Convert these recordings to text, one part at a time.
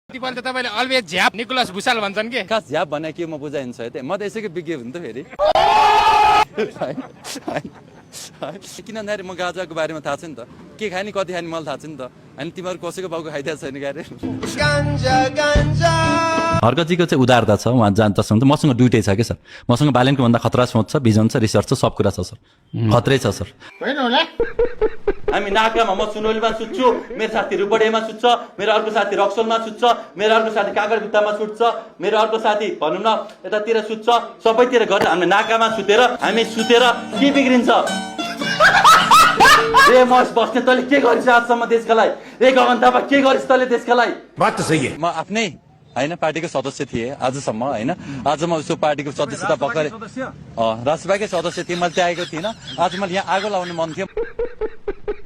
कतिपल्ट त तपाईँले अलवेज झ्याप निकोलस भुसाल भन्छन् के खास झ्याप भने के म बुझाइन्छ है म त यसैको विज्ञ हुँ त फेरि किन भन्दाखेरि म गाजाको बारेमा थाहा छ नि त के खाने कति खाने मलाई थाहा छ नि त अनि तिमीहरू कसैको बाउको खाइदिएको छैन गाडी हर्कजीको चाहिँ उदारता छ उहाँ जान्छ मसँग दुइटै छ क्या सर मसँग बालेनको भन्दा खतरा सोच छ भिजन छ रिसर्च छ सब कुरा छ सर खतरै छ सर हामी नाकामा म सुनौलीमा सुत्छु मेरो साथी रुपडेमा सुत्छ मेरो अर्को साथी रक्सोलमा सुत्छ मेरो अर्को साथी कागरभित्तामा सुत्छ मेरो अर्को साथी भनौँ न यतातिर सुत्छ सबैतिर गरेर हामी नाकामा सुतेर हामी सुतेर के बिग्रिन्छ ए मस बस्ने तैँले के गरिस् आजसम्म देशका लागि ए गगन थापा के गरिस् तैँले देशका लागि बात त सही है म आफ्नै होइन पार्टीको सदस्य थिएँ आजसम्म होइन आज म उसको पार्टीको सदस्यता भर्खरै राष्ट्रसभाकै सदस्य थिएँ मैले त्यागेको थिइनँ आज मैले यहाँ आगो लाउने मन थियो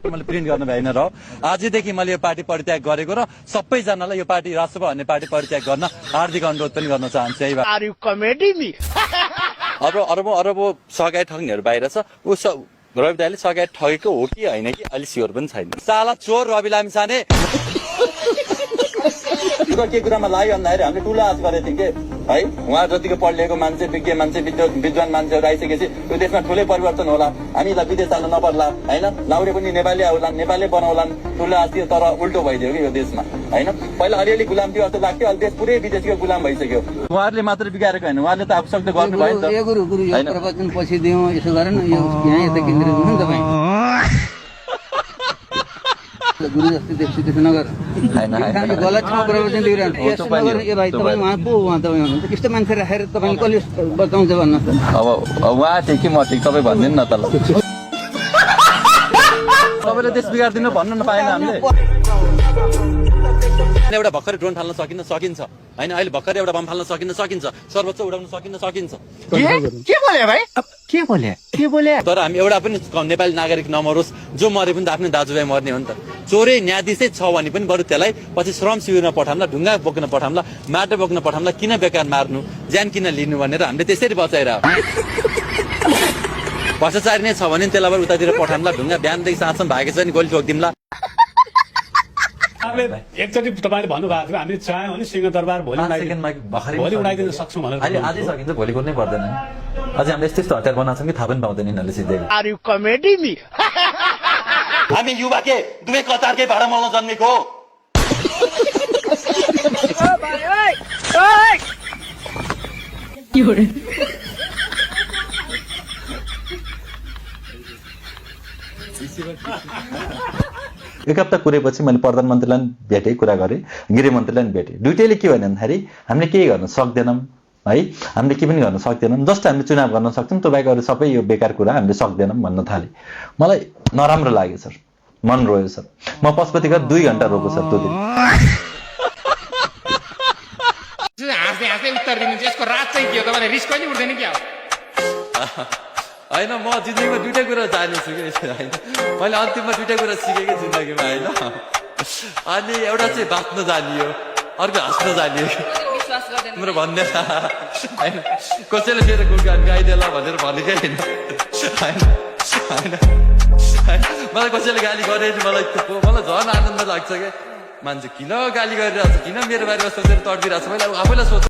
मैले प्रिन्ट गर्नु भएन र आजदेखि मैले यो पार्टी परित्याग गरेको र सबैजनालाई यो पार्टी राष्ट्रसभा भन्ने पार्टी परित्याग गर्न हार्दिक अनुरोध पनि गर्न चाहन्छु है अरबौं सगाई ठग्नेहरू बाहिर छ ऊ रवि दाइले सगाई ठगेको हो कि होइन कि अलि स्योर पनि छैन साला चोर रवि लामिछाने के कुरामा लाग्यो भन्दाखेरि हामीले ठुलो आश गरेको थियौँ कि है उहाँ जतिको पढिएको मान्छे विज्ञ मान्छे विद्वान मान्छेहरू आइसकेपछि यो देशमा ठुलै परिवर्तन होला हामीलाई विदेश जानु नपर्ला होइन लाउरे पनि नेपाली आउलान् नेपाली बनाउलान् ठुलो आश थियो तर उल्टो भइदियो कि यो देशमा होइन पहिला अलिअलि गुलाम थियो जस्तो लाग्थ्यो अहिले देश पुरै विदेशीको गुलाम भइसक्यो उहाँहरूले मात्र बिगारेको होइन उहाँले त आफूसक्दो गर्नु भयो गुरु जस्तै देख्छु त्यसो नगर गलत ठाउँ प्रवचन दिइरहनु यो भाइ तपाईँ उहाँ पो उहाँ तपाईँ हुनुहुन्छ त्यस्तो मान्छे राखेर तपाईँले कसले बचाउँछ भन्नुहोस् त अब उहाँ थियो कि म थियो तपाईँ भनिदिनु न त ल तपाईँले देश बिगारिदिनु भन्नु नपाएन हामीले एउटा भर्खरै ड्रोन फाल्न सकिन्छ होइन अहिले भर्खरै एउटा बम फाल्न सकिन्छ सर्वोच्च उडाउन सकिन्छ के बोले तर हामी एउटा पनि नेपाली नागरिक नमरोस् जो मरे पनि त आफ्नै दाजुभाइ मर्ने हो नि त चोरै न्यायाधीशै छ भने पनि बरु त्यसलाई पछि श्रम शिविरमा पठाउँला ढुङ्गा बोक्न पठाउँला माटो बोक्न पठाउँला किन बेकार मार्नु ज्यान किन लिनु भनेर हामीले त्यसरी बचाइरह भ्रष्टाचारी नै छ भने त्यसलाई उतातिर पठाउँला ढुङ्गा बिहानदेखि साँझसम्म भागेको छ नि गोली ठोकिदिउँला एकचोटि तपाईँले भन्नुभएको थियो हामीले चाह्यौँ भने सिंहदरबार भोलि उडाइदिन सक्छौँ भनेर अहिले आजै सकिन्छ भोलि कुनै पर्दैन अझै हामीले यस्तो यस्तो हतियार बनाउँछौँ कि थाहा पनि पाउँदैन यिनीहरूले सिधै हामी युवा के दुवै कतारकै भाडा मल्न जन्मेको हो एक हप्ता कुरेपछि मैले प्रधानमन्त्रीलाई भेटेँ कुरा गरेँ गृहमन्त्रीलाई भेटेँ दुइटैले के भने भन्दाखेरि हामीले केही गर्न सक्दैनौँ है हामीले के पनि गर्न सक्दैनौँ जस्तो हामीले चुनाव गर्न सक्छौँ त्यो बाहेक अरू सबै यो बेकार कुरा हामीले सक्दैनौँ भन्न थालेँ मलाई नराम्रो लाग्यो सर मन रोयो सर म पशुपति गएर 2 घण्टा रोको सर त्यो दिन हाँस्दै उत्तर दिनु यसको रात चाहिँ के हो तपाईँलाई रिस कहिले उठ्दैन क्या होइन म जिन्दगीमा दुइटै कुरा जानेछु कि होइन मैले अन्तिममा दुइटै कुरा सिकेँ जिन्दगीमा होइन अनि एउटा चाहिँ बाँच्न जानियो अर्को हाँस्न जानियो तिम्रो भन्ने होइन कसैले मेरो गुणगान गाइदेला भनेर भनेकै होइन मलाई कसैले गाली गरे मलाई झन् आनन्द लाग्छ क्या मान्छे किन गाली गरिरहेको छ किन मेरो बारेमा सोचेर तड्दिरहेको छ मैले आफैलाई सोच